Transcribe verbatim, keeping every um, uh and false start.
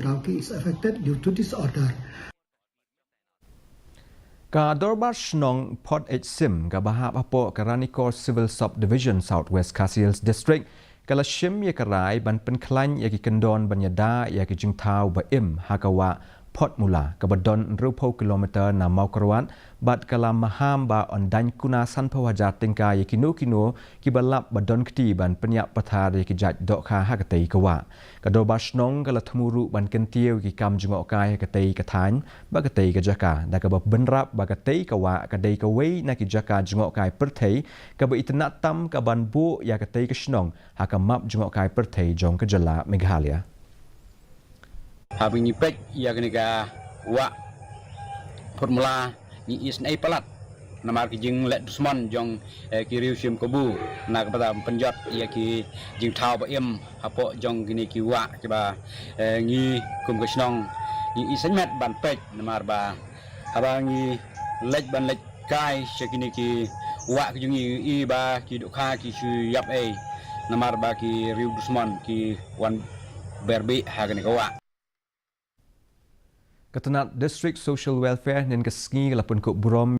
Rangki is affected due to this order. Ka Dorbar Shnong Port H Sim kaba hap hapoh ka Ranikor Civil Subdivision, South West Khasi Hills District, ka la shim ïa ka rai ban pynkhlaiñ ïa ki kyndon ban ïada ïa ki jingthaw ba im ha ka wah Port Mula kaba don hynriewphew kilometer na Mawkyrwat, bad ka la maham ba yn daiñ kuna sanphew hajar tyngka ïa kino kino kiba lap ba don kti ban pynïap pathar ïa ki jait dohkha ha katei ka wah. Ka Dorbar Shnong ka la thmu ruh ban kyntiew ïa ki kam jngohkai ha katei ka thaiñ bad katei ka jaka, da kaba bynrap ba katei ka wah ka dei kawei na ki jaka jngohkai pyrthei kaba itynnad tam ka ban buh ïa katei ka shnong ha ka map jngohkai pyrthei jong ka jylla Meghalaya. Haba ngi peit ïa kane ka wah Port Mula, ngi isynei palat namar ki jingleh dusmon jong, eh, ki riew shim kabu na ka bynta pynjot ïa ki jingthaw ba im hapoh jong kine ki wah kiba, eh, ngi kum ka shnong ngi isynei met ban peit namar ba haba ngi leit ban leit kai sha kine ki wah ki jong ngi, i ba ki dohkha ki shu ïap ei namar ba ki riew dusmon ki wan ber bih ha kane ka wah. Ka tnat District Social Welfare hynnin ka sngi ka la pynkup burom